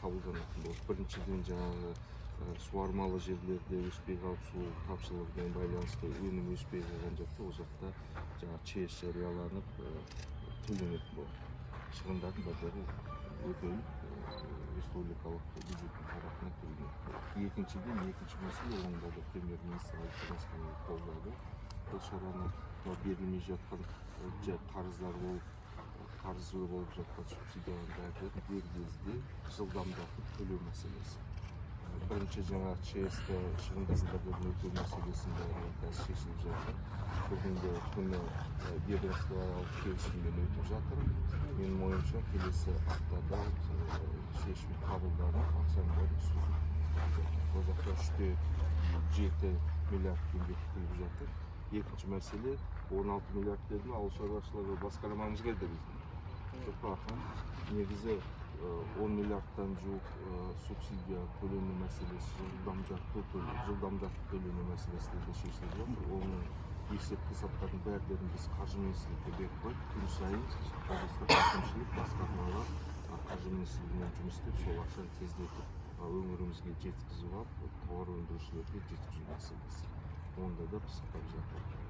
қабылданатын болды. Біріншіден, жаңағы суармалы жерлерде өспей қалып, су тапшылығымен байланысты өнім өспей қалған жақта, ол жақта жаңағы ЧС жарияланып, төленетін болады. Шығындардың бәрі өтеліп, республикалық бюджеттің тарапынан төленетін болады. Екіншіден, екінші мәселе, оны да премьер министр Әлихан Асханұлы қолдады бұл шараны. Мынау берілмей жатқан, қарыздар болып, қарызы болып жатқан субсидияның бәрін дер кезде жылдамдатып төлеу мәселесі. Бірінші жаңағы ЧС шығындардың бәрін өтеу мәселесінің бәрі қазір шешіліп жатыр. Бүгінгі күні ведомствоаралық келісіммен өтіп жатыр. Менің ойымша, келесі аптада шешім қабылданып, ақшаның бәрі түсіп жатыр. Ол жақта 3,7 миллиард теңге күтіліп жатыр. Екінші мәселе, 16 миллиард дедім, ауыл шаруашылығы басқармамыз қайда біздің? Жоқ па, аха? Негізі 10 миллиардтан жуық субсидия төлену мәселесі, жылдамдатып төлену мәселесі де шешіліп жатыр. Оның есеп қисаптардың бәрін біз қаржы министрлікке беріп қойдық. Күн сайын облыстық әкімшілік, басқармалар қаржы министрлігімен жұмыс істеп, сол ақшаны тездетіп өңірімізге жеткізіп алып, тауар өндірушілерге жеткізу мәселесі, онда да пысықтап жатыр.